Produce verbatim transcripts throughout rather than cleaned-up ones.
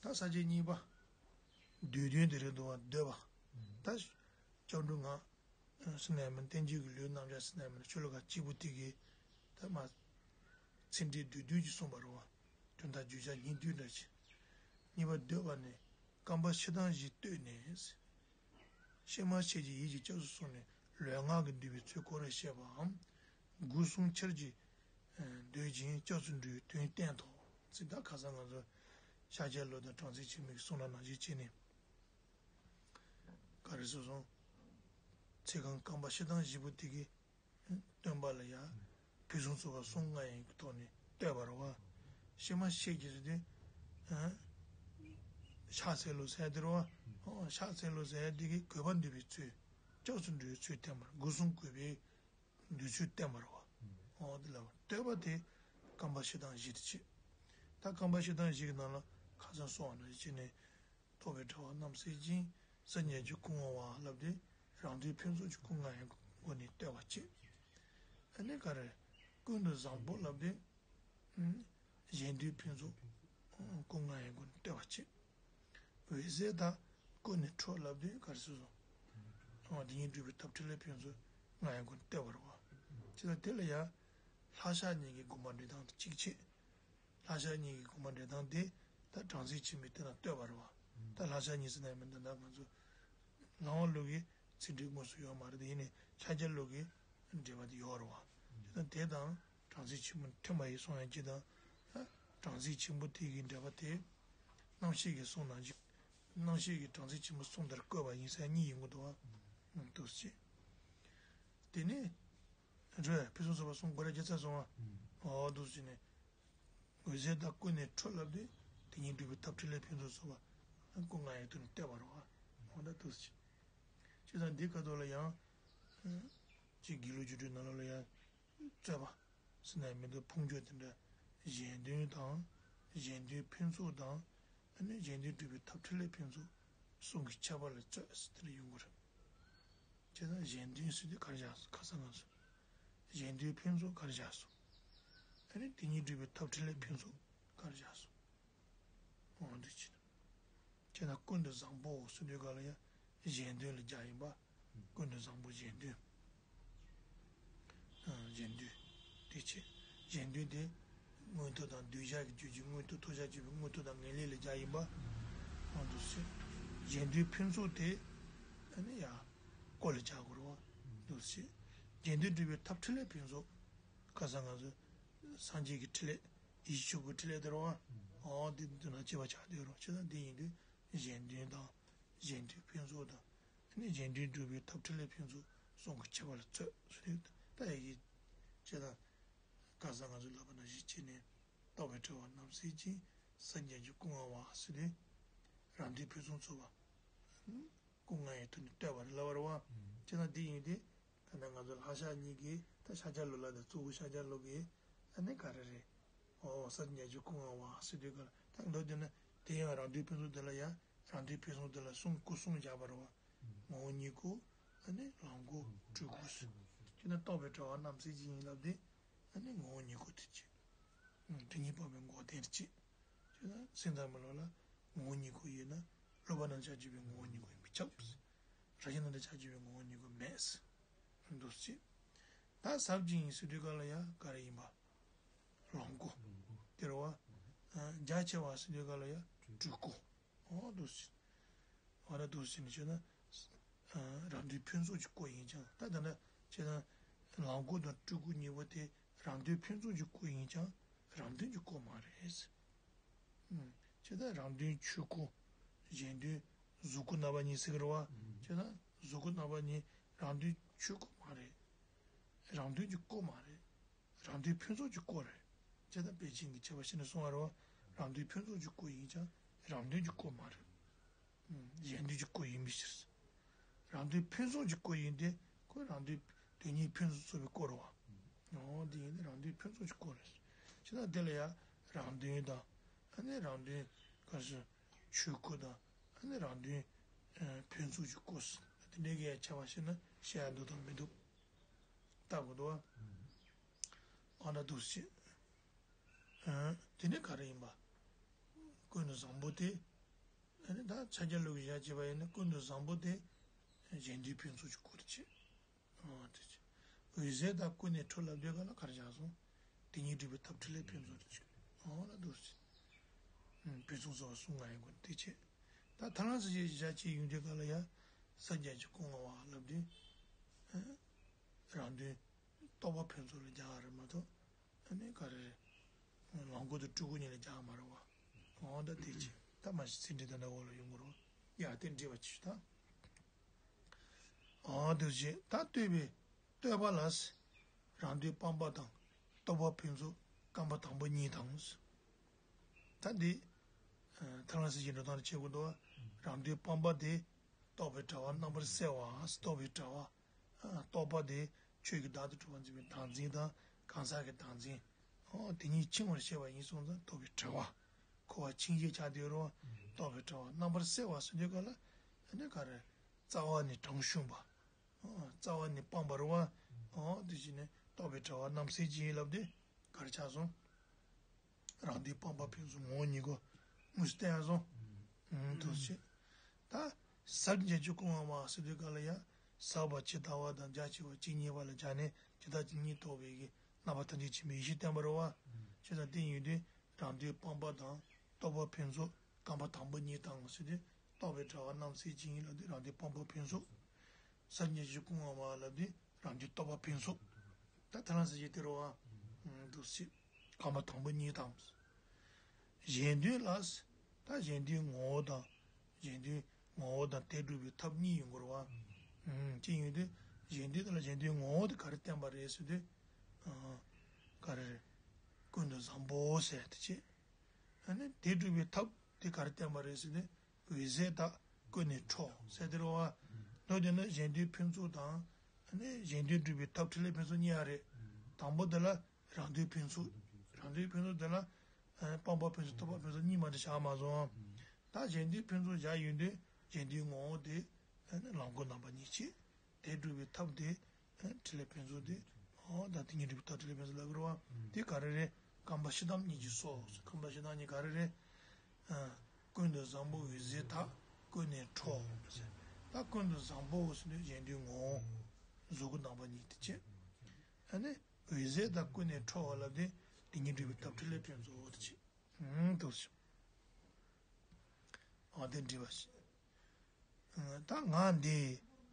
ད་ས་བཅད་གཉིས་པ། འདོད་དོན་དེ་རེད་འདུག་བ། འདོད་པ། ད་སྐྱབས་འགྲོ་ང་ཟེར་ནས་མིན། བསྟན་བཅོས་ཀྱི་ལུས་རྣམ་གཞག་ཟེར་ནས་མིན། ཆོས་ལུགས་ཁག་གཅིག་པུ་དེ་གིས་ད་མ་ཚིག་འགྲེལ་བསྡུས་བསྡུས་ཀྱིས་གསུངས་པ་རེད་བ། དོན་དག་བརྗོད་བྱ་སྙིང་བསྡུས་འདྲ་ཅིག་གཉིས་པ། འདོད་པ་ནི་རྐང་པ་ཕྱི་དང་བཞི་བསྟོད་ནས། ཤེས་མ་ཤེས་ཀྱི་ཡིད་ཀྱིས་སྐྱབས་སུ་སོང་ནས་ལུས་ངག་གི་འདོད་པའི་ཚུལ་ཁོ་རང་བཤད་པའམ། སྒོ་གསུམ་ཆར་གྱིས་འདོད་ཅིང་སྐྱབས་སུ་འགྲོ་བའི་དོན་བསྟན་ཏོ། ཚིག་ད་ཁ་སང་ང་ཚོ་ཤཱཀྱ་བློ་དང་དྲང་སྲོང་ཆེན་མོའི་གསུང་ལ་ནང་བཞིན་བྱས་ནས། ག་རེ་ཟེར་སོང་། ཚིག་རྐང་རྐང་པ་ཕྱི་དང་བཞི་པོ་དེ་གིས་སྟོན་པ་ལ་ཡང་ཕུན་སུམ་ཚོགས་པ་གསུམ་མངའ་ཡས་ཀྱི་ཐོག་ནས་བསྟོད་པ་རེད་བ། ཤེས་མ་ཤེས་ཀྱི་ཟེར་དུས། ཕྱག་འཚལ་ལོ་ཟེར་དེ་རེད་བ། ཕྱག་འཚལ་ལོ་ཟེར་དེ་གིས་དགོས་པ་འདོད་པའི་ཚུལ། སྐྱབས་སུ་འགྲོ་བའི་ཚུལ་བསྟན་པ་རེད། སྒོ་གསུམ་གུས་པའི་འདོད་ཚུལ་བསྟན་པ་རེད་བ། འོ་དེ་ལ་བསྟོད་པ་དེ་རྐང་པ་ཕྱི་དང་བཞི་དེ་བྱས། ད་རྐང་པ་ཕྱི་དང་བཞི་གི་ནང་ལ་ཁ་སང་སོང་བ་ནང་བཞིན་བྱས་ནས། རྟོགས་པའི་དྲི་བ་རྣམས་སེལ་ཅིང་། སངས་རྒྱས་ཀྱི་སྐུ་མངའ་བ་ལབ་དུས། རང་དོན་ཕུན་ཚོགས་ཀྱི་སྐུ་མངའ་ཡས་སྒོ་ནས་བསྟོད་པ་བྱེད། ཨ་ནི་ག་རེ། ཀུན་ཏུ་བཟང་པོ་ལབ་དུས། གཞན་དོན་ཕུན་ཚོགས་སྐུ་མངའ་ཡས་སྒོ་ནས་བསྟོད་པ་བྱེད། འོད་ཟེར་དང་ཀུན་ནས་འཕྲོས་ལབ་དུས་ག་རེ་ཟེར་སོང་། དེ་ཉིད་སྒྲུབ་པའི་ཐབས་འཕྲིན་ལས་ཕུན་ཚོགས་མངའ་ཡས་སྒོ་ནས་བསྟོད་པ་རེད་བ། བྱས་ཙང་དེ་ལ་ཡང་ལྷ་ཞགས་གཉིས་ཀྱི་དགོངས་པ་འགྲེལ་སྟངས་དེ་གཅིག་བྱེད། ལྷ་ཞགས་གཉིས་ཀྱི་དགོངས་པ་འགྲེལ་སྟངས་དེ་ད་དྲང་སྲོང་ཆེན་མོའི་དེ་ན་བསྟོད་པ་རེད་བ། ད་ལྷ་ཞགས་གཉིས་ཟེར་ན་མི་འདི་ན་ང་ཚོ་ལམ་དབང་ལུགས་ཀྱི་ཚིག་འགྲེལ་དངོས་སུ་ཡོད་མ་རེད་དེ། ཡིན་ནའི་ཤཱཀྱ་ལུགས་ཀྱི་འགྲེལ་པ་དེ་ཡོད་རེད་བ། དེ་དང་དེ་དང་དྲང་སྲོང་ཆེན་མོ་མཐུན་པ་ཡིན་གསུང་ཡང་གཅིག་དང་། དྲང་སྲོང་ཆེན་པོ་དེ་གི་འགྲེལ་པ་དེ་རྣམ་བཤད་ཀྱི་གསུང་ནང་བཞིན། རྣམ་བཤད་ཀྱི་དྲང་སྲོང་ཆེན་པོ་གསུང་ལྟར་བཀོད་པ་ཡིན་ཟེར་གཉིས་ཡོང་གི་འདུག་བ། འདུག་སེ་བྱས། དེ་ནས། རེད། ཕུན་སུམ་ཚོགས་པ་གསུམ་སྒོ་ར་རྒྱལ་ཚར་སོང་བ། ཨོ་འདུག་སེ་བྱས་ནས། འོད་ཟེར་དང་ཀུན་ནས་འཕྲོས་ལབ་དུས་དེ་ཉིད་སྒྲུབ་པའི་ཐབས་འཕྲིན་ལས་ཕུན་སུམ་ཚོགས་པ་སྐུ་མངའ་ཡས་ཐོག་ནས་བསྟོད་པ་རེད་བ། འོ་ད་འདུག་སེ་བྱས། བྱས་ཙང་འདི་ཁ་ཐོག་ལ་ཡང་། ཅིག་དགེ་ལུགས་སྒྱུ་འཕྲུལ་ནང་ལོགས་ལ་ཡང་། རྩོད་པ་ཟེར་ན་མི་འདུག་ཕུང་ཆོག་དེ་འདྲ། གཞན་དོན་དང་། གཞན་དོན་ཕུན་ཚོགས་དང་། ཨ་ནི་གཞན་དོན་སྒྲུབ་པའི་ཐབས་འཕྲིན་ལས་ཕུན་ཚོགས་གསུམ་གྱི་ཁྱད་པར་ལ་རྩོད་ཟེར་དེ་འདྲ་ཡོང་གི་རེད། བྱས་ཙང་གཞན་དོན་ཟེར་དུས་ག་རེ་བཞག་སོང་། ཁ་སང་ང་ཚོ་གཞན་དོན་ཕུན་ཚོགས་ག་རེ་བཞག་སོང་། ཨ་ནི་དེ་ཉིད་སྒྲུབ་པའི་ཐབས་འཕྲིན་ལས་ཕུན་ཚོགས་ག་རེ་བཞག་སོང་། འོ་འདི་བྱས་ན། བྱས་ན་ཀུན་ཏུ་བཟང་པོ་ཟེར་དུས་ག་ལ་ཡང་གཞན་དོན་ལ་རྒྱག་ཡིན་པ། ཀུན་ཏུ་བཟང་པོ་གཞན་དོན། ཨ་གཞན་དོན། དེ་བྱས། གཞན་དོན་དེ་མངོན་མཐོ་དང་གདུལ་བྱ་གི་རྒྱུད་ཀྱི་མངོན་མཐོ་ཐོབ་བྱ་བྱེད་པའི་མངོན་མཐོ་དང་ངེས་ལེགས་ལ་རྒྱག་ཡིན་པ། འོ་འདུག་སེ། གཞན་དོན་ཕུན་ཚོགས་དེ་ཨ་ནི་ཡང་སྐུ་ལ་རྒྱག་དགོས་རེད་བ། འདུག་སེ། གཞན་དོན་སྒྲུབ་པའི་ཐབས་འཕྲིན་ལས་ཕུན་ཚོགས། ཁ་སང་ང་ཚོ་སངས་རྒྱས་ཀྱི་འཕྲིན་ལས། ཡིད་ཆོས་ཀྱི་འཕྲིན་ལས་དེ་རེད་བ། འོ་དེ་དུས་ན་སྐྱེ་བ་ཆགས་དུས་རེད། བྱས་ཙང་དེ་ཡིན་དུས་གཞན་དོན་དང་། གཞན་དོན་ཕུན་ཚོགས་དང་། ཨ་ནི་གཞན་དོན་སྒྲུབ་པའི་ཐབས་འཕྲིན་ལས་ཕུན་ཚོགས་གསུམ་གྱི་ཁྱད་པར་ལ་རྩོད་ཟེར་དུས་ད་ཡ་གི། བྱས་ཙང་ཁ་སང་ང་ཚོ་ལབ་པ་ནང་བཞིན་བྱས་ནས། རྟོགས་པའི་དྲི་བ་རྣམས་སེལ་ཅིང་། སངས་རྒྱས་ཀྱི་སྐུ་མངའ་བ་ཟེར་དུས། རང་དོན་ཕུན་སུམ་ཚོགས་པ། སྐུ་མངའ་ཡས་ཐོག་ནས་བསྟོད་པ་རེད་ལབ་པ་རེད་བ། བྱས་ཙང་དེ་ཡིན་དུས། ད་ནི་ང་ཚོ་ལྷ་ཞགས་གཉིས་ཀྱིས་ད་ཤཱཀྱ་ལོ་ལ་དང་གཙོ་བོ་ཤཱཀྱ་ལོ་གིས་ཨ་ནི་ག་རེ་རེད། ཨོ་སངས་རྒྱས་ཀྱི་སྐུ་མངའ་བ་ཟེར་དུས་ག་ལ་ད་མདོར་བསྡུས་ན་དེ་ཡང་རང་དོན་ཕུན་སུམ་དེ་ལ་ཡང་རང་དོན་ཕུན་སུམ་དེ་ལ་གསུམ་སྐུ་གསུམ་བཞག་པ་རེད་བ། ངོ་བོ་ཉིད་སྐུ། ཨ་ནི་ལམ་སྐུ་སྤྲུལ་སྐུ་ཟེར། ཁྱོད་ན་རྟོགས་པའི་དྲི་བ་རྣམས་སེལ་ཅིང་ལབ་དུས་ཨ་ནི་ངོ་བོ་ཉིད་སྐུ་དེ་གཅིག་དོན་གཉིས་སྤངས་པའི་འགོག་བདེན་དེ་གཅིག་ཁྱོད་ན་སེམས་ཙམ་མི་ལོག་ལ་ངོ་བོ་ཉིད་སྐུ་ཡོད་ན་སློབ་པ་རྣམས་ཆགས་བཅུག་པའི་ངོ་བོ་ཉིད་སྐུ་ཡིན་པས་ཁྱབ། རང་བཞིན་རྣམ་དག་ཆགས་བཅུག་པའི་ངོ་བོ་ཉིད་སྐུ་མེད། འདུག་སེ། ད་ཟབ་ཅིང་ཡིན་ཟེར་དུས་ག་ལ་ཡ་ག་རེ་ཡིན་པ། ལམ་སྐུ། དེ་རེད་བ། རྒྱ་ཆེ་བ་ཟེར་དུས་ག་ལ་ཡ་སྤྲུལ་སྐུ། འོ་འདུག་སེ། འོ་ན་འདུག་སེ་ནི་བྱས་ན། རང་དོན་ཕུན་ཚོགས་ཀྱི་སྐུ་ཡིན་ཀྱང་ད་ད་ལྟ་བྱས་ན། ལམ་སྐུ་དང་སྤྲུལ་སྐུ་གཉིས་པོ་དེ་རང་དོན་ཕུན་ཚོགས་ཀྱི་སྐུ་ཡིན་ཀྱང་རང་དོན་གྱི་སྐུ་མ་རེད། ཨུམ། བྱས་ཙང་རང་དོན་ཆོས་སྐུ། གཞན་དོན་གཟུགས་སྐུ་རྣམ་པ་གཉིས་ཟེར་གི་རེད་བ། ཨུམ། བྱས་ཙང་གཟུགས་སྐུ་རྣམ་པ་གཉིས་རང་དོན་ཆོས་སྐུ་མ་རེད། རང་དོན་གྱི་སྐུ་མ་རེད། རང་དོན་ཕུན་ཚོགས་ཀྱི་སྐུ་རེད། བྱས་ཙང་པཎ་ཆེན་གྱིས་ཁྱད་པར་ཕྱེ་ནས་གསུངས་པ་རེད་བ། རང་དོན་ཕུན་ཚོགས་ཀྱི་སྐུ་ཡིན་ཀྱང་རང་དོན་གྱི་སྐུ་མ་རེད། གཞན་དོན་གྱི་སྐུ་ཡིན་པའི་ཕྱིར། རང་དོན་ཕུན་སུམ་ཚོགས་ཀྱི་སྐུ་ཡིན་ཏེ་ཁོ་རང་དོན་དོན་གཉིས་ཕུན་སུམ་ཚོགས་པའི་སྐུ་རེད་བ། འོ་དེ་ཡིན་ཏེ་རང་དོན་ཕུན་སུམ་ཚོགས་ཀྱི་སྐུ་རེད། བྱས་ཙང་དེ་ལ་ཡང་རང་དོན་དང་ཨ་ནི་རང་དོན་ག་རེ་ཟེར་ཆོས་སྐུ་དང་ཨ་ནི་རང་དོན་ཕུན་ཚོགས་ཀྱི་སྐུ་ཟེར་དེ་འདྲའི་གི་ཡང་ཁྱད་པར་ཕྱེ་ན་བཤད་ཡ་འདུག་དང་མི་འདུག་ལྟ་དགོས་འདུག་བ། ཨ་ན་འདུག་སེ། དེ་ནས་ག་རེ་ཡིན་པ། ཀུན་ཏུ་བཟང་པོ་དེ། ཨ་ནི་ད་ཕྱག་རྒྱ་ལུགས་ཀྱི་ཞལ་བྱས་པ་ཡིན་ན་ཀུན་ཏུ་བཟང་པོ་དེ་གཞན་དོན་ཕུན་ཚོགས་ཀྱི་སྐོར་དུ་བྱེད། འོ་དེ་བྱེད། འོད་ཟེར་དང་ཀུན་ནས་འཕྲོ་ལབ་དུས་ག་ལ་ག་རེ་བྱས་སོང་། དེ་ཉིད་སྒྲུབ་པའི་ཐབས་ཕྲིན་ལས་ཕུན་ཚོགས་དུ་བྱེད། འོ་ལ་འདུག་ཟེར། ཕུན་ཚོགས་སོགས་གསུམ་ང་ཡི་སྒོ་ནས་དེ་བྱེད། ད་ཐ་ལ་སི་ཞེས་ཞལ་བྱས་ཡོང་དུས་ག་ལ་ཡ། ས་བརྒྱད་ཀྱི་སྐུ་མངའ་བ་ལབ་དུས། རང་དོན་རྟོགས་པ་ཕུན་ཚོགས་ལ་སྦྱར་བ་རེད་མ་གཏོགས། ཨ་ནི་ག་རེ་རེད། ལོངས་སྐུ་དང་སྤྲུལ་སྐུ་གཉིས་ལ་སྦྱར་མ་རེད་བ། འོ་ད་དེ་བྱེད། ད་མ་གཞི་ཚིག་འགྲེལ་དེ་འདྲ་འོག་ལ་ཡོང་གི་རེད་བ། ཡ་དེ་འགྲེལ་བ་བྱེད་ད། འོ་དེ་བྱེད། ད་བསྟོད་པའི་བསྟོད་པ་ལ། རང་དོན་སྤངས་པ་དང་རྟོགས་པ་ཕུན་ཚོགས་རྐང་པ་དང་པོ་གཉིས་དང་། ད་འདི། ཐ་ལ་སི་ཞེས་འགྲོ་སྟངས་ལ་བྱེད་དགོས་འདུག་བ། རང་དོན་སྤངས་པ་དེ་རྟོགས་པའི་དྲ་བ་རྣམ་པར་གསལ་བ། རྟོགས་པའི་དྲ་བ། རྟོགས་པ་དེ་ཆོས་ཀྱི་བདག་ཏུ་གྲུབ་པར་འཛིན་པའི་བདག་འཛིན་དང་གང་ཟག་གི་བདག་འཛིན། འོ་དེ་གཉིས་འཆིང་བར་བྱེད་པ་ཡིན་སོང་ཙང་རྟོགས་པའི་དྲ་བ། འཁོར་བ་འཆིང་བྱེད་ཆགས་བསྡད་རུང་རྟོགས་པའི་དྲ་བ་རྣམ་པར་གསལ་བ་ཟེར་དུས་ག་ལ། ཨ་ནི་ག་རེ། རྩ་བ་ནས་དྲང་ཤུམ་པ། རྩ་བ་ནས་སྤངས་པ་རུ་བ། འོ་དེ་བཞིན་ནས་རྟོགས་པའི་དྲ་བ་རྣམ་གསལ་ཅན་ལབ་དུས་ག་རེ་ཆགས་སོང་། རང་དོན་སྤངས་པ་ཕུན་ཚོགས་ངོ་བོ་ཉིད་སྐོར་དངོས་སུ་བསྟན་ཡ་སོང་། ཨུམ་དུ་ཞེས། ད། ཟབ་རྒྱས་ཀྱི་སྐུ་མངའ་བ་ཟེར་དུས་ག་ལ་ཡ། ཟབ་པ་ཇི་ལྟ་བ་དང་རྒྱ་ཆེ་བ་ཇི་སྙེད་པ་ལ་སྦྱར་ནས་ཇི་ལྟ་ཇི་སྙེད་རྟོགས་པའི་གི་རྣམ་པ་ཐམས་ཅད་མཁྱེན་པའི་ཡེ་ཤེས་བསྟན་པ་རེད་བ། བྱས་ཙང་དེ་ཡིན་དུས་རང་དོན་སྤངས་པ་དང་རྟོགས་པ་ཕུན་ཚོགས་རྐང་པ་དང་པོ་གཉིས་དང་ཟེར་དུས་རྟོགས་པའི་དྲ་བ་རྣམ་གསལ་ཅན་ལབ་དུས་རང་དོན་སྤངས་པ་ཕུན་ཚོགས། ཟབ་རྒྱས་ཀྱི་སྐུ་མངའ་བ་ལབ་དུས་རང་དོན་རྟོགས་པ་ཕུན་ཚོགས། ད་ཐ་ལ་སི་ཞེས་དེ་རུ་བ། འདུག་སེ། རྐང་པ་དང་པོ་གཉིས་དང་། གཞན་དོན་ལ། ད་གཞན་དོན་ངོ་བོ་དང་། གཞན་དོན་ངོ་བོ་དང་དེ་སྒྲུབ་པའི་ཐབས་གཉིས་ཡོང་གི་རེད་བ། ཅི་ཡིན་དུས་གཞན་དོན་དེ་ལ་གཞན་དོན་ངོ་བོ་དེ་ག་རེ་བསྟན་པ་རེད་ཟེར་དུས། ག་རེ་རེད། ཀུན་ཏུ་བཟང་པོ་ཟེར་དེ་བྱས། ཨ་ནི་དེ་སྒྲུབ་པའི་ཐབས་དེ་ག་རེ་བསྟན་པ་རེད་ཟེར་དུས། འོད་ཟེར་དག་ཀུན་ནས་འཕྲོ་ཟེར་དེ་རེད་བ། མདོར་བསྡུས་ན་གཞན་དོན་ཕུན་ཚོགས་དང་། ཨ་ནི་གཞན་དོན་སྒྲུབ་པའི་ཐབས་ཕྲིན་ལས་ཕུན་ཚོགས་གཉིས་ཡ་རེད། དང་པོ་དེ་ལ་རང་དོན་ཕུན་ཚོགས། རང་དོན་ཕུན་ཚོགས་དེ་ལ། སྤངས་པ་ཕུན་ཚོགས་རྟོགས་པ་ཕུན་ཚོགས་གཉིས་མ་འདྲ་བཞག་མ་སོང་། ད་གཞན་དོན་ཕུན་ཚོགས་བཞག་ཡོང་དུས་གཞན་དོན་ངོ་བོ་དེ། ལོངས་སྐུ་རྣམ་པ་གཉིས་བྱས། དེ་སྒྲུབ་པའི་ཐབས་དེ། ཕྲིན་ལས་ཕུན་ཚོགས་དེ། འོ་ད་དེ་ཉིད་སྒྲུབ་པའི་ཐབས་ཕྲིན་ལས་ཕུན་ཚོགས་ལབ་དགོས་རེད་བ། དེ་ག་རེ་རེད། རྐང་པ་བཞི་དང་གཉིས་ཀྱི་སོ། རྐང་པ་བཞི་དང་གཉིས་ག་རེ་རེད། ཀུན་ཏུ་བཟང་པོ་འོད་ཟེར་དག་ཀུན་ནས་འཕྲོ། ད་ཀུན་ཏུ་བཟང་པོ་ཟེར་དུས་གཞན་དོན་ངོ་བོ། གཟུགས་སྐུ་རྣམ་པ་གཉིས་དེ་བྱས། ཨ་ནི། འོད་ཟེར་དག་ཀུན་ནས་འཕྲོ་བ་ལབ་དེ་དེ་ཉིད་སྒྲུབ་པའི་ཐབས་ཕྲིན་ལས་ཕུན་ཚོགས་དེ་བྱས། འདུག་སེ། འོ་དེ་འདྲི་བ་ཞིག་ད་ངག་འདི་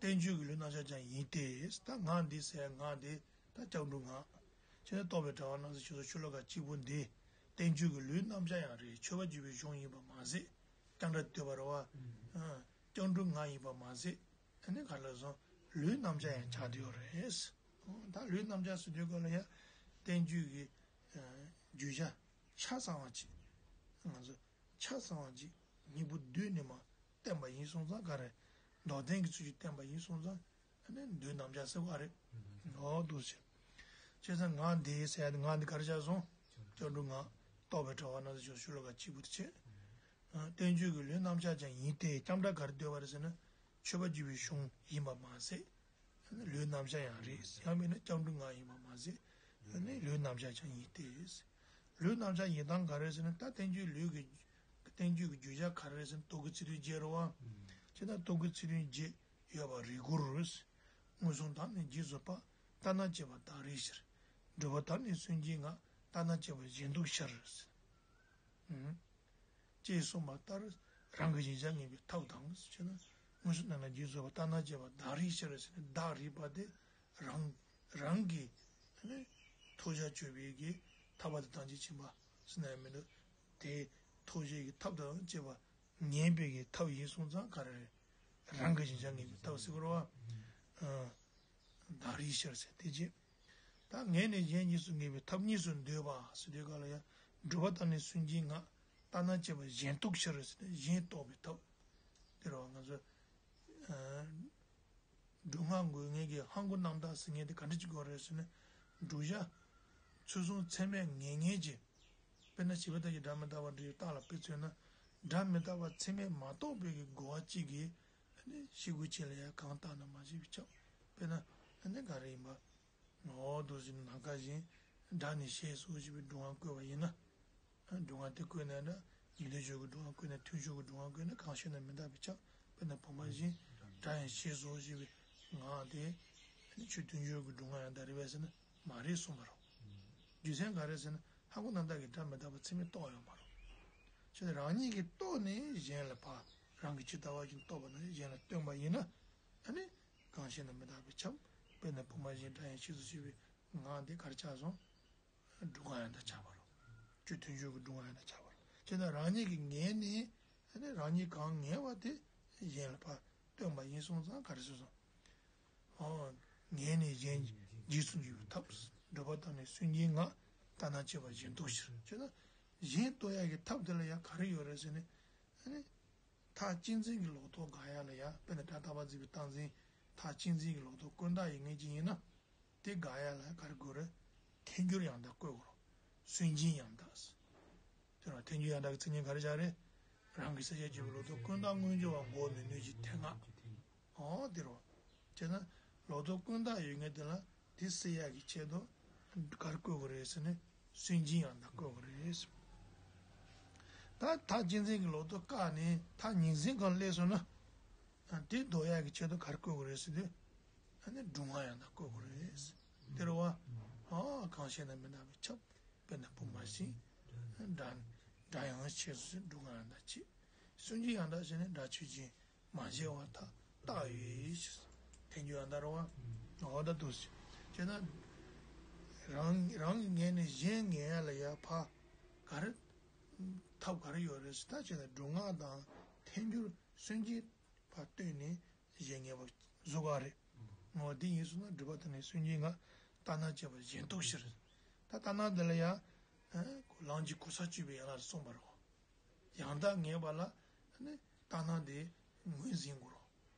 བསྟན་བཅོས་ཀྱི་ལུས་རྣམ་གཞག་ཀྱང་ཡིན་ཏེ། ད་ངག་འདི་ཟེར་ཡ་ངག་འདི་ད་སྐྱབས་འགྲོ་ངག །ཅེས་ནི་རྟོགས་པའི་དྲ་བ་རྣམ་གསལ་ཆོས་ཚོགས་ཤོ་ལོ་ཀ་གཅིག་པུ་འདི་བསྟན་བཅོས་ཀྱི་ལུས་རྣམ་གཞག་ཡང་རེད། མཆོད་པ་བརྗོད་པའི་གཞུང་ཡིན་པ་མ་ཟད། རྐྱང་སྒྲ་བསྟོད་པ་རེད་བ། སྐྱབས་འགྲོ་ངག་ཡིན་པ་མ་ཟད། ཨ་ནི་ག་ལ་སོང་ལུས་རྣམ་གཞག་ཡང་ཆགས་བསྡད་ཡོད་རེད། ད་ལུས་རྣམ་གཞག་ཟེར་དུས་སྐབས་ལ་ཡང་བསྟན་བཅོས་ཀྱི་བརྗོད་བྱ་ཆ་ཚང་བ་ཅིག །ང་ཚོ་ཆ་ཚང་བ་ཅིག་སྙིང་པོ་བསྡུས་ནས་མ་བསྟན་པ་ཡིན་སོང་ཙང་ག་རེ། མདོར་བསྟན་གྱི་ཚུལ་གྱིས་བསྟན་པ་ཡིན་སོང་ཙང་། ཨ་ནི་ལུས་རྣམ་གཞག་ཟེར་བ་རེད། འོ་འདུག་སེ། བྱས་ཙང་ངག་འདི་ཟེར་ཡ་ངག་འདི་ག་རེ་བྱས་སོང་། སྐྱབས་འགྲོ་ངག །རྟོགས་པའི་དྲ་བ་རྣམ་གསལ་ཆོས་ཚོགས་ཤོ་ལོ་ཀ་གཅིག་པུ་དེ་བྱས། བསྟན་བཅོས་ཀྱི་ལུས་རྣམ་གཞག་ཀྱང་ཡིན་ཏེ། སྐྱབས་འགྲོ་ག་རེ་འདོད་པ་རེད་ཟེར་ན། མཆོད་པ་བརྗོད་པའི་གཞུང་ཡིན་པ་མ་ཟད། ལུས་རྣམ་གཞག་ཡང་རེད། ཡང་མིན་ན་སྐྱབས་འགྲོ་ངག་ཡིན་པ་མ་ཟད། ལུས་རྣམ་གཞག་ཀྱང་ཡིན་ཏེ། ལུས་རྣམ་གཞག་ཡིན་སྟངས་ག་རེ་ཟེར་ན། ད་བསྟན་བཅོས་ལུས་ཀྱི། བསྟན་བཅོས་ཀྱི་བརྗོད་བྱ་ག་རེ་ཟེར་ན། རྟོག་གེའི་ཚིག་དོན་བརྒྱད་རེད་བ། ཅེ་ན་རྟོག་གེའི་ཚིག་དོན་བརྒྱད་ཡོད་པ་རེ་སྐུལ། མངོན་སུམ་དག་ནི་རྗེས་སུ་དཔག །ལྟ་ན་སྐྱེ་བ་བདག་རེའི་ཕྱིར། སྒྲུབ་པ་དག་ནི་སུན་འབྱིན་ངག །ལྟ་ན་སྐྱེ་བ་གཞན་སྡུག་ཕྱིར། ཅེས་གསུངས་པ་ལྟར། རང་གི་གཞལ་བྱ་ངེས་པའི་ཐབས་དང་ཞེ་ན། མངོན་སུམ་དག་ནི་རྗེས་སུ་དཔག །ལྟ་ན་སྐྱེ་བ་བདག་རེའི་ཕྱིར་ཟེར་ནས་བདག་རེད་པ་དེ་རང་རང་གི་ཐོབ་བྱ་སྤྱོད་པའི་གི་ཐར་པ་དང་ཐམས་ཅད་མཁྱེན་པ་ཟེར་ན་ཡང་མི་འདུག །དེ་ཐོབ་བྱའི་གི་ཐབས་དང་བཅས་པ་ངེས་པའི་གི་ཐབས་ཡིན་སོང་ཙང་ག་རེ་རེད། རང་གི་གཞལ་བྱ་ངེས་པའི་ཐབས་ཟེར་དགོས་རེད་བ། བདག་རེའི་ཕྱིར་ཟེར་དེ་རྗེས། ད་ངེས་ནས་གཞན་གཉིས་སུ་ངེས་པའི་ཐབས་གཉིས་སུ་འདོད་པ་ཟེར་དུས་སྐབས་ལ་ཡང་། སྒྲུབ་པ་དག་ནི་སུན་འབྱིན་ངག །ལྟ་ན་སྐྱེ་བ་གཞན་སྡུག་ཕྱིར་ཟེར་ནས་གཞན་རྟོགས་པའི་ཐབས། དེ་རུ་ང་ཚོ། སྒྲུབ་ངག་འགོད་མཁན་གྱི་ཧ་གོ་རྣམ་དག་ཟེར་མཁན་དེ་ག་འདྲ་ཅིག་དགོས་རེད་ཟེར་ན། བསྒྲུབ་བྱ། ཚུལ་གསུམ་ཚད་མས་ངེས་མཁན་གྱི། དཔེར་ན་བྱིས་པ་དག་གིས་སྒྲ་མི་རྟག་པ་འདྲི་བའི་རྟགས་ལ་དཔེ་མཚོན་ན། སྒྲ་མི་རྟག་པ་ཚད་མས་མ་རྟོགས་པའི་གི་རྒོལ་བ་གཅིག་གིས། ཤེས་དགོས་ཆེད་ལ་ཡང་གང་བཏགས་ན་མ་བྱས་པས་ཁྱབ། དཔེར་ན། ཨ་ནི་ག་རེ་ཡིན་པ། འོ་འདུག་སེ་ནམ་མཁའ་བཞིན། སྒྲ་ནི་ཞེས་སོགས་ཞེས་པའི་སྒྲུབ་ངག་བཀོད་པ་ཡིན་ན། སྒྲུབ་ངག་དེ་བཀོད་ནས་ན། མི་མཐུན་ཕྱོགས་ཀྱི་སྒྲུབ་ངག་བཀོད་ནས་མཐུན་ཕྱོགས་ཀྱི་སྒྲུབ་ངག་བཀོད་ནས། གང་ཤེས་ན་མི་རྟག་པས་ཁྱབ། དཔེར་ན་བུམ་པ་བཞིན། སྒྲ་ཡང་ཤེས་སོ་ཞེས་པའི་ངག་དེ་ཆོས་མཐུན་ཕྱོགས་ཀྱི་སྒྲུབ་ངག་ཡང་དག་རེད་པས་ཟེར་ན་མ་རེད་གསུངས་པ་རེད། རྒྱུ་མཚན་ག་རེ་ཟེར་ན་ཧ་གོ་རྣམ་དག་གི་སྒྲ་མི་རྟག་པ་ཚད་མས་རྟོགས་ཡོད་མ་རེད། ཁྱོད་རང་ཉིད་ཀྱིས་རྟོགས་ནས་གཞན་ལ་ཕར་རང་གིས་ཇི་ལྟ་བ་བཞིན་རྟོགས་པ་ན་གཞན་ལ་སྟོན་པ་ཡིན་ན། ཨ་ནི་གང་ཤེས་ན་མི་རྟག་པས་ཁྱབ། དཔེར་ན་བུམ་པ་བཞིན་སྒྲ་ཡང་ཤེས་སོ་ཞེས་པའི་ངག་འདི་གར་ཆགས་སོང་། སྒྲུབ་ངག་ཡང་དག་ཆགས་པ་རེད། ཆོས་མཐུན་ཕྱོགས་ཀྱི་སྒྲུབ་ངག་ཡང་དག་ཆགས་པ་རེད། བྱས་ན་རང་ཉིད་ཀྱིས་ངེས་ནས་ཨ་ནི་རང་ཉིད་གང་ངེས་པ་དེ་གཞན་ལ་ཕར་སྟོན་པ་ཡིན་སོང་ཙང་ག་རེ་ཟེར་སོང་། ཨོ། ངེས་ནས་གཞན་རྗེས་སུ་འཇུག་པའི་ཐབས། སྒྲུབ་པ་དང་ནི་སུན་འབྱིན་ངག །ལྟ་སྣང་བྱེད་པ་གཞན་རྟོག་ཕྱིར། བྱས་ན་གཞན་རྟོག་ཡག་གི་ཐབས་དེ་ལ་ཡང་ག་རེ་ཡོད་རེད་ཟེར་ནས། ཨ་ནི། ཐག་གཅིག་འཛིན་གྱི་ལོག་རྟོག་དགག་ཡག་ལ་ཡང་དཔེར་ན་སྒྲ་རྟག་པར་འཛིན་པའི་རྟག་འཛིན། ཐག་གཅིག་འཛིན་གྱི་ལོག་རྟོག་ཀུན་བརྟགས་ཡོད་མཁན་ཅིག་ཡིན་ན། དེ་དགག་ཡག་ལ་ག་རེ་དགོས་རེད། ཐལ་འགྱུར་ཡང་དག་བཀོད་དགོས་རེད། སུན་འབྱིན་ཡང་དག་དེ་རང་ཐལ་འགྱུར་ཡང་དག་གི་མཚན་ཉིད་ག་རེ་བཞག་རེད། རང་གི་སེལ་བྱེད་ཀྱི་ལོག་རྟོག་ཀུན་བརྟགས་དངོས་འབྱོར་བ་འགོག་མི་ནུས་ཀྱི་ཐལ་ངག །ཨོ་དེ་རེད། བྱས་ན་ལོག་རྟོག་ཀུན་བརྟགས་ཡོད་མཁན་དེ་ལ་དེ་སེལ་ཡག་གི་ཆེད་དུ་ག་རེ་བཀོད་དགོས་རེད་ཟེར་ནས་སུན་འབྱིན་ཡང་དག་བཀོད་དགོས་རེད། ད་ཐག་གཅིག་འཛིན་གྱི་ལོག་རྟོག་བཀག་ནས་ཐག་ཉིང་འཛིན་སྒང་སླེབས་སོང་ན། དེ་ཟློག་ཡག་གི་ཆེད་དུ་ག་རེ་བཀོད་དགོས་རེད་ཟེར་དུས། ཨ་ནི་སྒྲུབ་ངག་ཡང་དག་བཀོད་དགོས་རེད། དེ་རེད་བ། ཨ་གང་ཤེས་ན་མི་རྟག་པས་ཁྱབ། དཔེར་ན་བུམ་པ་བཞིན། སྒྲ་སྒྲ་ཡང་ཤེས་སོ་ཞེས་སྒྲུབ་ངག་ཡང་དག་བྱེད། སུན་འབྱིན་ཡང་དག་བྱས་ནས་སྒྲ་ཆོས་ཅན། མ་བྱས་པར་ཐལ་རྟགས་ཡོད་ཞེས། ཐལ་འགྱུར་ཡང་དག་རེད་བ། འོ་ད་འདུག་སེ། བྱས་ན། རང་རང་གིས་ངེས་ནས་གཞན་ངེས་ཡག་ལ་ཡང་ཕར། ག་རེ། ཐབས་ག་རེ་ཡོད་རེད་ཟེར་ད་བྱས་ན་སྒྲུབ་ངག་དང་ཐལ་འགྱུར་སུན་འབྱིན་ཕར་བསྟན་ནས་གཞན་ངེས་པ་བཟོ་ག་རེད། འོ་འདི་ཡིན་སོང་ན་སྒྲུབ་པ་དང་ནི་སུན་འབྱིན་ངག །ལྟ་སྣང་བྱེད་པ་གཞན་རྟོག་ཕྱིར། ད་ལྟ་སྣང་འདི་ལ་ཡང་། ལམ་གྱི་གོ་ས་གཅོད་པའི་ཡན་ལག་གསུངས་པ་རེད། ཡང་དག་ངེས་པ་ལ་ནི་ལྟ་སྣང་དེ་ངོས་འཛིན་དགོས་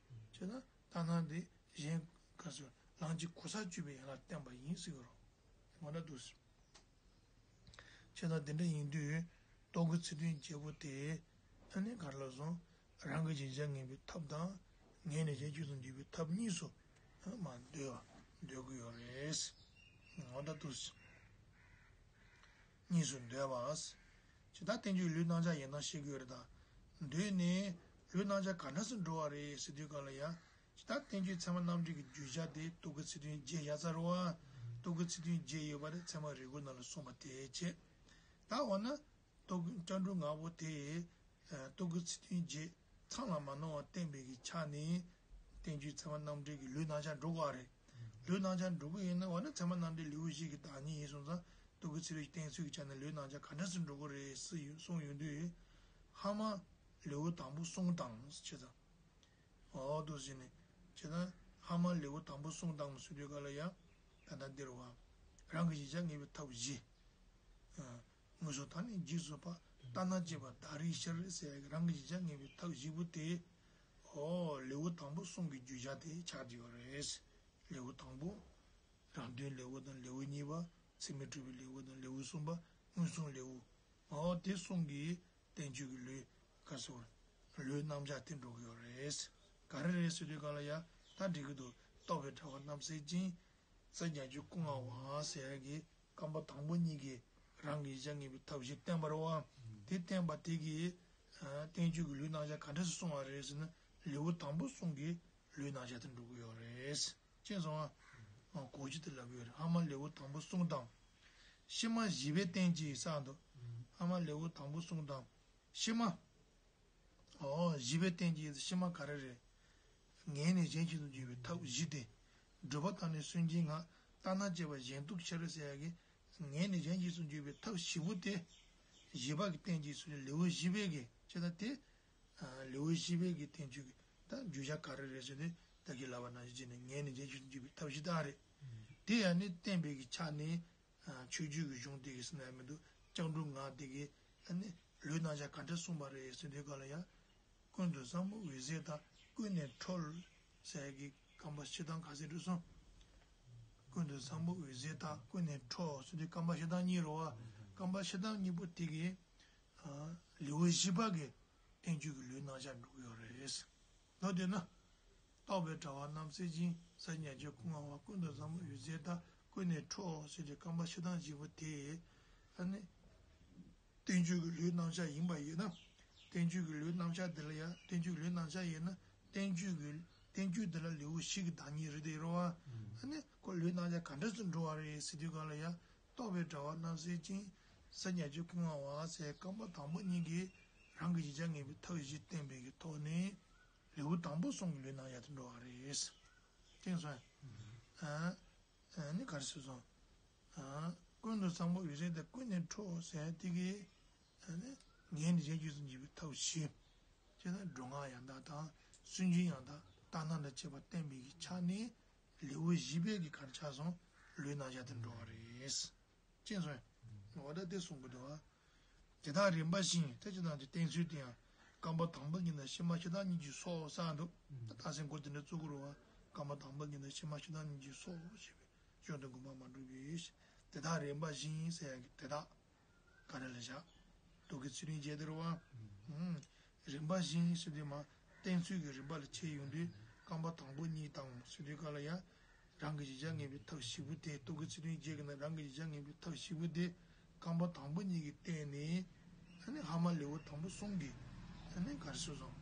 རེད། བྱས་ན་ལྟ་སྣང་དེ་གཞན་ག་ཚོད་ལམ་གྱི་གོ་ས་གཅོད་པའི་ཡན་ལག་བསྟན་པ་ཡིན་ཟེར་གྱི་རེད། ངོ་ན་འདུག་སེ། བྱས་ན་དེ་འདྲ་ཡིན་དུས་རྟོག་གེའི་ཚིག་དོན་བརྗེ་པོ་དེ་ཨ་ནི་ག་རེ་ལབ་སོང་། རང་གི་གཞལ་བྱ་ངེས་པའི་ཐབས་དང་། ངེས་ནས་གཞན་རྗེས་སུ་འཇུག་པའི་ཐབས་གཉིས་སུ་མ་འདོད་པ་འདོད་ཀྱི་ཡོད་རེད། ངོ་ན་འདུག་སེ། གཉིས་སུ་འདོད་པ། ཇི་ལྟར་བསྟན་བཅོས་ལུས་རྣམ་གཞག་ཡིན་སྟངས་ཤེས་དགོས་རེད་ད། འདོད་ནས་ལུས་རྣམ་གཞག་ག་འདྲ་སེ་འགྲོ་བ་རེད་ཟེར་དུས་སྒང་ལ་ཡང་། ཇི་ལྟར་བསྟན་བཅོས་ཚད་མ་རྣམ་འགྲེལ་གྱི་བརྗོད་བྱ་དེ་རྟོག་གེའི་ཚིག་དོན་བརྒྱད་བཞག་ཚར་བ། རྟོག་གེའི་ཚིག་དོན་བརྒྱད་ཡོད་པ་དེ་ཚད་མ་རིགས་དགུ་ནང་ལ་གསུངས་པ་དེ་བྱས། ད་འོ་ན། རྟོག་གེ་སྐྱབས་འགྲོ་ལྔ་པོ་དེ། རྟོག་གེའི་ཚིག་དོན་བརྒྱད་ཚང་ལ་མ་སྣང་བ་བསྟན་པའི་གི་ཆ་ནས། བསྟན་བཅོས་ཚད་མ་རྣམ་འགྲེལ་གྱི་ལུས་རྣམ་གཞག་འགྲོ་དགོས་པ་རེད། ལུས་རྣམ་གཞག་འགྲོ་གི་ཡིན་ན་འོ་ན་ཚད་མ་རྣམ་འགྲེལ་ལེའུ་བཞི་གི་བདག་ཉིད་ཡིན་སོང་ཙང་རྟོག་གེའི་ཚིག་དོན་བསྟན་ཚུལ་གྱི་ཆ་ནས་ལུས་རྣམ་གཞག་ག་འདྲ་སེ་འགྲོ་གི་རེད་ཟེར་ཡོད་གསུངས་ཡོང་དུས། ཧ་མ་ལེའུ་དང་པོ་གསུམ་དང་ཟེར་བྱས་ཙང་། འོ་འདུག་ཟེར་ནས། བྱས་ཙང་ཧ་མ་ལེའུ་དང་པོ་གསུམ་དང་ཟེར་དུས་སྒང་ལ་ཡང་། ད་ལྟ་འདིར་བ། རང་གི་གཞལ་བྱ་ངེས་པའི་ཐབས་བཞི། ཨ། མངོན་སུམ་དང་ནི་རྗེས་སུ་དཔག །ལྟ་སྣང་བྱེད་པ་བདག་རིག་ཕྱིར་ཟེར་ཡག་གི་རང་གི་གཞལ་བྱ་ངེས་པའི་ཐབས་བཞི་པོ་དེ། ཨོ་ལེའུ་དང་པོ་གསུམ་གྱི་བརྗོད་བྱ་དེ་ཆགས་ཀྱི་ཡོད་རེད། ལེའུ་དང་པོ། རང་དོན་ལེའུ་དང་ལེའུ་གཉིས་པ། ཚད་མས་གྲུབ་པའི་ལེའུ་དང་ལེའུ་གསུམ་པ། མངོན་སུམ་ལེའུ། ཨོ་དེ་གསུམ་གྱི་བསྟན་བཅོས་ཀྱི་ལུས། ག་ཟེར་བ། ལུས་རྣམ་གཞག་དེ་འགྲོ་གི་ཡོད་རེད། ག་རེ་རེད་ཟེར་དུས་སྒང་ལ་ཡ། ད་འགྲིག་གི་འདུག་རྟོག་པའི་དྲ་བ་རྣམ་སེལ་ཅན། སངས་རྒྱས་ཀྱི་སྐུ་མངའ་བ་ཟེར་ཡག་གི་རྐང་པ་དང་པོ་གཉིས་ཀྱིས་རང་གི་གཞལ་བྱ་ངེས་པའི་ཐབས་བཞི་བསྟན་པ་རེད་བ། དེ་བསྟན་པ་དེ་གིས། ཨ། བསྟན་བཅོས་ཀྱི་ལུས་རྣམ་གཞག་ག་འདྲ་སེ་གསུངས་པ་རེད་ཟེར་ན་ལེའུ་དང་པོ་གསུམ་གྱི་ལུས་རྣམ་གཞག་དེ་འགྲོ་གི་ཡོད་རེད། མཁྱེན་སོང་ཨ། གོ་རྒྱུ་དེ་ལབ་ཀྱི་ཡོད་རེད། ཧ་མ་ལེའུ་དང་པོ་གསུམ་དང་། ཕྱི་མ་བཞི་པའི་རྟེན་གྱི་ས་འདུག་ཧ་མ་ལེའུ་དང་པོ་གསུམ་དང་། ཕྱི་མ། ཨོ། བཞི་པའི་རྟེན་གྱི་ཕྱི་མ་ག་རེ་རེད། ངེས་ནས་གཞན་རྗེས་སུ་འཇུག་པའི་ཐབས་བཞི་སྟེ། སྒྲུབ་པ་དང་ནི་སུན་འབྱིན་ངག །ལྟ་སྣང་བྱེད་པ་གཞན་རྟོག་ཕྱིར་ཟེར་ཡག་གི། ངེས་ནས་གཞན་རྗེས་སུ་འཇུག་པའི་ཐབས་བཞི་པོ་སྟེ། བཞི་པ་གི་རྟེན་གྱི་སུན་ལེའུ་བཞི་པའི་གི་བྱས་ན་དེ། ལེའུ་བཞི་པའི་གི་བསྟན་བཅོས་ཀྱི་ད་བརྗོད་བྱ་ག་རེ་རེད་ཟེར་ནས་ད་གིན་ལབ་པ་ནང་བཞིན་བྱས་ནས་ངེས་ནས་གཞན་རྗེས་སུ་འཇུག་པའི་ཐབས་བཞི་དག་རེད། དེ་ཡང་ནི་བསྟན་པའི་གི་ཆ་ནས། ཆོས་བརྒྱུད་ཀྱི་གཞུང་དེ་གི་ཟེར་ན་ཡང་མི་འདུག་སྐྱབས་འགྲོ་ལྔ་དེ་གི་ཨ་ནི་ལུས་རྣམ་གཞག་ག་འདྲ་གསུངས་པ་རེད་ཟེར་དུས་སྒང་ལ་ཡང་། ཀུན་ཏུ་བཟང་པོ་འོད་གསལ་དང་ཀུན་ནས་འཕྲོ་ཟེར་གྱི་རྐང་པ་བཞི་དང་ག་ཚོད་འགྲོ་སོང་། ཀུན་ཏུ་བཟང་པོ་འོད་གསལ་དང་ཀུན་ནས་འཕྲོ་ཟེར་དུས་རྐང་པ་བཞི་དང་གཉིས་རེད་བ། རྐང་པ་བཞི་དང་གཉིས་པོ་དེ་གི་ལེའུ་བཞི་པ་གི་བསྟན་བཅོས་ཀྱི་ལུས་རྣམ་གཞག་འགྲོ་གི་ཡོད་རེད། མདོར་བསྡུས་ན། རྟོག་པའི་དྲ་བ་རྣམ་སེལ་ཅན། སངས་རྒྱས་ཀྱི་སྐུ་མངའ་བ། ཀུན་ཏུ་བཟང་པོ་འོད་གསལ་དང་ཀུན་ནས་འཕྲོ་ཟེར་གྱི་རྐང་པ་བཞི་དང་བཞི་པོ་དེ་ཨ་ནི། བསྟན་བཅོས་ཀྱི་ལེའུའི་རྣམ་གཞག་ཡིན་པ་ཡིན་ན། བསྟན་བཅོས་ཀྱི་ལེའུའི་རྣམ་གཞག་འདི་ལ་ཡང་བསྟན་བཅོས་ཀྱི་ལེའུའི་རྣམ་གཞག་ཡིན་ན། བསྟན་བཅོས་ཀྱི་བསྟན་བཅོས་འདི་ལ་ལེའུ་བཞི་གི་བདག་ཉིད་རེད་དེ་རེད་བ། ཨ་ནི་ཁོ་ལེའུའི་རྣམ་གཞག་ག་འདྲ་ཞིག་འགྲོ་བ་རེད་ཟེར་དུས་གང་ལ་ཡང་རྟོགས་པའི་གྲགས་པ་རྣམ་གསལ་ཅན། ཟབ་རྒྱ་ཆེ་ཀུན་དགའ་བ་ཟེར་རྐང་པ་དང་པོ་གཉིས་ཀྱིས་རང་གི་གཞལ་བྱ་ངེས་པའི་ཐབས་བཞི་བསྟན་པའི་གི་ཐོག་ནས་ལེའུ་དང་པོ་གསུམ་གྱི་ལེའུའི་རྣམ་གཞག་དེ་འགྲོ་བ་རེད། དེ་སོང་། ཨ་ནི་ག་རེ་ཟེར་སོང་། ཨ། ཀུན་ཏུ་བཟང་པོ་འོད་གསལ་དེ་ཀུན་ནས་འཕྲོ་ཟེར་དེ་གི། ཨ་ནི་ངེས་ནས་གཞན་རྒྱུད་དུ་འཇུག་པའི་ཐབས་བཞི། ཅེ་ན་སྒྲོ་སྔགས་ཡང་དག་དང་སུན་འབྱིན་ཡང་དག་ལྟར་སྣང་དང་བཅས་པ་བསྟན་པའི་གི་ཆ་ནས་ལེའུ་བཞི་པའི་གི་ག་རེ་ཆགས་སོང་། ལེའུའི་རྣམ་གཞག་དེ་འགྲོ་བ་རེད། ཅེས་སོང་། འོ་ད་དེ་གསུང་གི་འདུག་བ། དེ་དག་རིམ་པ་བཞིན་དེ་ཅི་དང་དེ་བསྟན་ཚུལ་དེ་ཡང་རྐང་པ་དང་པོ་ཉིད་ནས་ཕྱི་མ་ཕྱི་དང་གཉིས་ཀྱི་སོ་བསགས་འདུག་ད་སེམས་འཁོར་དེ་འདྲ་བཙུགས་དགོས་རེད་བ། རྐང་པ་དང་པོ་ཉིད་ནས་ཕྱི་མ་ཕྱི་དང་གཉིས་ཀྱི་སོ་ཞེས་པའི་སྐྱོན་དང་དགོངས་པ་མ་གྲུབ་པའི་དེ་དག་རིམ་པ་བཞིན་ཟེར་ཡག་གི་དེ་དག་ག་རེ་ལ་བཞག་རྟོག་གེའི་ཚུལ་ཁྲིམས་བརྒྱད་དེ་རེད་བ། རིམ་པ་བཞིན་ཟེར་དུས་མ་བསྟན་ཚུལ་གྱི་རིམ་པ་ལ་ཕྱེ་ཡོང་དུས་རྐང་པ་དང་པོ་གཉིས་དང་ཟེར་དུས་ག་ལ་ཡ། རང་གི་གཞལ་བྱ་ངེས་པའི་ཐབས་བཞི་པོ་དེ་རྟོག་གེའི་ཚུལ་ཁྲིམས་བརྒྱད་ཀྱི་ནང་རང་གི་གཞལ་བྱ་ངེས་པའི་ཐབས་བཞི་པོ་དེ་རྐང་པ་དང་པོ་གཉིས་ཀྱིས་བསྟན་ནས། ཨ་ནི་ཧ་མ་ལེའུ་དང་པོ་གསུམ་གྱི་ཨ་ནི་ག་རེ་ཟེར་སོང་།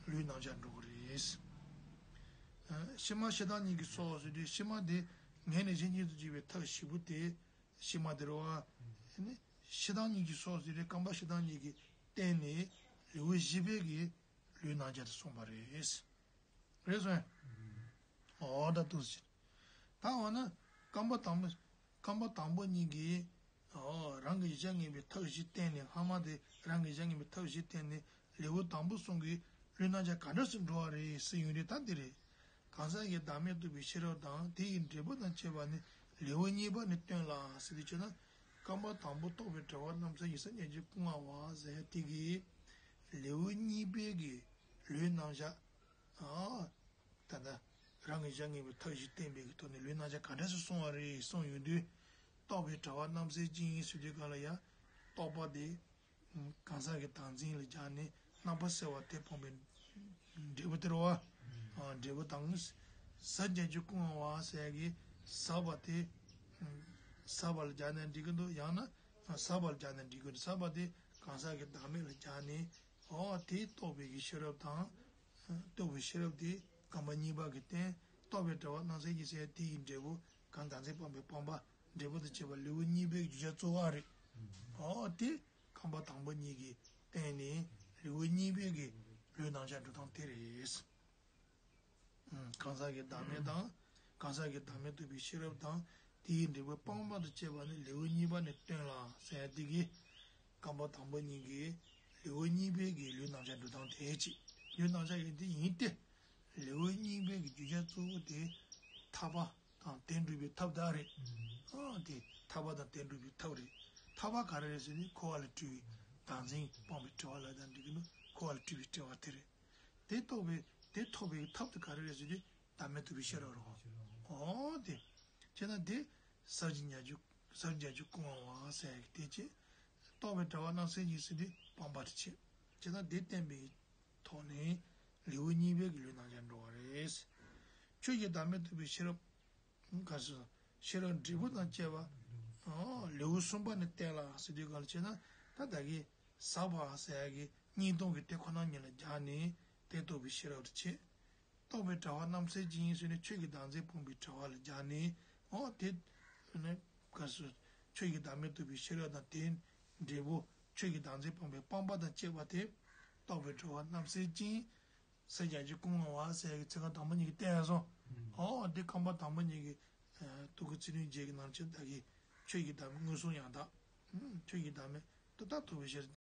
ལེའུའི་རྣམ་གཞག་འགྲོ་གི་རེད། ཨ། ཕྱི་མ་ཕྱི་དང་གཉིས་ཀྱི་སོ་ཟེར་དུས་ཕྱི་མ་དེ་ངེས་ནས་གཞན་རྒྱུད་དུ་འཇུག་པའི་ཐབས་བཞི་པོ་དེ་ཕྱི་མ་དེ་རེད་བ། ཨ་ནི་ཕྱི་དང་གཉིས་ཀྱི་སོ་ཟེར་དུས་རྐང་པ་ཕྱི་དང་གཉིས་ཀྱིས་བསྟན་ནས་ལེའུ་བཞི་པའི་གི་ལེའུའི་རྣམ་གཞག་དེ་གསུངས་པ་རེད། རེད་སོང་། འོ་ད་འདུག་ཟེར། ད་འོ་ན་རྐང་པ་དང་པོ། རྐང་པ་དང་པོ་གཉིས་ཀྱིས། འོ་རང་གི་གཞལ་བྱ་ངེས་པའི་ཐབས་བཞི་བསྟན་ནས་ཧ་མ་དེ་རང་གི་གཞལ་བྱ་ངེས་པའི་ཐབས་བཞི་བསྟན་ནས་ལེའུ་དང་པོ་གསུམ་གྱི་ལེའུའི་རྣམ་གཞག་ག་འདྲ་ཞིག་འགྲོ་བ་རེད་ཟེར་ཡོང་དུས་ད་འདི་རེད། གང་ཟག་གི་བདག་མེད་རྟོགས་པའི་ཤེས་རབ་དང་དེ་ཡི་འབྲས་བུ་དང་བཅས་པ་ནི་ལེའུ་གཉིས་པ་ནས་སྟོན་ལ་ཟེར་དུས་བྱས་ན། རྐང་པ་དང་པོ་རྟོགས་པའི་གྲགས་པ་རྣམ་གསལ་གྱི་ཟབ་རྒྱ་ཆེ་ཀུན་དགའ་བ་ཟེར་དེ་གི་ལེའུ་གཉིས་པའི་གི་ལེའུའི་རྣམ་གཞག་ཨ། ད་ལྟ་རང་གི་གཞལ་བྱ་ངེས་པའི་ཐབས་བཞི་བསྟན་པའི་གི་ཐོག་ནས་ལེའུའི་རྣམ་གཞག་ག་འདྲ་ཞིག་གསུངས་པ་རེད་གསུངས་ཡོང་དུས། རྟོགས་པའི་གྲགས་པ་རྣམ་གསལ་ཅན་ཟེར་དུས་གང་ལ་ཡ། རྟོགས་པ་དེ་གང་ཟག་གི་བདག་འཛིན་ལ་སྦྱར་ནས་རྣམ་པ་གསལ་བ་དེ་སྤངས་པའི་འབྲས་བུ་དེ་རེད་བ། འབྲས་བུ་དང་། ཟབ་རྒྱ་ཆེ་ཀུན་དགའ་བ་ཟེར་ཡ་གི་ཟབ་པ་དེ། ཟབ་པ་ལ་སྦྱར་ནས་འགྲིག་གི་འདུག་ཡང་ན་ཟབ་པ་ལ་སྦྱར་ནས་འགྲིག་གི་འདུག་ཟབ་པ་དེ་གང་ཟག་གི་བདག་མེད་ལ་སྦྱར་ནས། འོ་དེ་རྟོགས་པའི་གི་ཤེས་རབ་དང་། རྟོགས་པའི་ཤེས་རབ་དེ་རྐང་པ་གཉིས་པ་གི་སྟེང་རྟོགས་པའི་གྲགས་པ་རྣམ་གསལ་གྱི་ཟེར་དེ་ཡི་འབྲས་བུ་གང་བདག་འཛིན་སྤངས་པའི་སྤངས་པ་འབྲས་བུ་དང་བཅས་པ་ལེའུ་གཉིས་པའི་བརྗོད་བྱ་གཙོ་བོ་རེད། འོ་དེ་རྐང་པ་དང་པོ་གཉིས་ཀྱིས་བསྟན་ནས་ལེའུ་གཉིས་པའི་གི་ལེའུའི་རྣམ་གཞག་འགྲོ་སྟངས་དེ་རེད། གང་ཟག་གི་བདག་མེད་དང་། གང་ཟག་གི་བདག་མེད་རྟོགས་པའི་ཤེས་རབ་དང་། དེའི་འབྲས་བུ་སྤངས་པ་དང་བཅས་པ་ནི་ལེའུ་གཉིས་པ་ནས་སྟོན་ལ་ཟེར་ཡ་དེ་གིས། རྐང་པ་དང་པོ་གཉིས་ཀྱིས་ལེའུ་གཉིས་པའི་གི་ལེའུའི་རྣམ་གཞག་འགྲོ་སྟངས་དེ་གཅིག་ལེའུའི་རྣམ་གཞག་ཡིན་དེ་ཡིན་ཏེ། ལེའུ་གཉིས་པའི་གི་བརྗོད་བྱ་གཙོ་བོ་དེ་ཐར་པ་དང་དེ་འགྲུབ་པའི་ཐབས་དག་རེད། ཨ་དེ་ཐར་པ་དང་དེ་འགྲུབ་པའི་ཐབས་རེད། ཐར་པ་ག་རེ་རེད་ཟེར་ན་འཁོར་བ་ལས་གྲོལ་བའི་བདག་འཛིན་སྤངས་པའི་གྲོལ་བ་ལ་དང་འགྲིག་གི་འདུག་འཁོར་བ་ལས་གྲོལ་བའི་གྲོལ་བ་དེ་རེད། དེ་རྟོགས་པའི་དེ་ཐོབ་པའི་ཐབས་དེ་ག་རེ་རེད་ཟེར་དུས་བདག་མེད་རྟོགས་པའི་ཤེས་རབ་རེད། འོ་དེ། བྱས་ན་དེ་ཟབ་རྒྱ་ཆེ་ཟབ་རྒྱ་ཆེ་ཀུན་དགའ་བ་ཟེར་ཡག་གི་དེ་བྱས། རྟོགས་པའི་གྲགས་པ་རྣམ་གསལ་གྱི་ཟེར་དུས་སྤངས་པ་དེ་བྱས། བྱས་ན་དེ་བསྟན་པའི་ཐོག་ནས་ལེའུ་གཉིས་པའི་གི་ལེའུའི་རྣམ་གཞག་འགྲོ་བ་རེད། ཆོས་ཀྱི་བདག་མེད་རྟོགས་པའི་ཤེས་རབ། ག་ཟེར། ཤེས་རབ་འབྲས་བུ་དང་བཅས་པ། ཨོ་ལེའུ་གསུམ་པ་ནས་བསྟན་ལ་ཟེར་དུས་གང་ལ་བྱས་ན་ད་ལྟ་གི་ཟབ་པ་ཟེར་ཡ་གི་སྙིང་སྟོབས་ཀྱི་དེ་ཁོ་ན་ཉིད་ལ་སྦྱར་ནས་དེ་རྟོགས་པའི་ཤེས་རབ་ཏུ་བྱེད། རྟོགས་པའི་གྲགས་པ་རྣམ་གསལ་ཅན་ཟེར་ནས་ཆོས་ཀྱི་བདག་འཛིན་སྤངས་པའི་གྲགས་པ་ལ་སྦྱར་ནས་ཨོ་དེ། ནི། ག་ཟེར། ཆོས་ཀྱི་བདག་མེད་རྟོགས་པའི་ཤེས་རབ་དང་དེའི་འབྲས་བུ་ཆོས་ཀྱི་བདག་འཛིན་སྤངས་པའི་སྤངས་པ་དང་བཅས་པ་དེ། རྟོགས་པའི་གྲགས་པ་རྣམ་གསལ་ཅན། ཟབ་རྒྱ་ཆེ་ཀུན་དགའ་བ་ཟེར་ཡ་གི་ཚིག་རྐང་དང་པོ་གཉིས་ཀྱིས་བསྟན་སོང་། ཨོ་འདི་རྐང་པ་དང་པོ་གཉིས་ཀྱི། རྟོག་གེའི་ཚིག་དོན་བརྒྱད་ཀྱི་ནང་ཆེན་དག་གི་ཆོས་ཀྱི་བདག་མེད་མངོན་སུམ་ཡང་དག་ཆོས་ཀྱི་བདག་མེད་ཏུ་ལྟ་ཐུབ་པའི་ཕྱིར།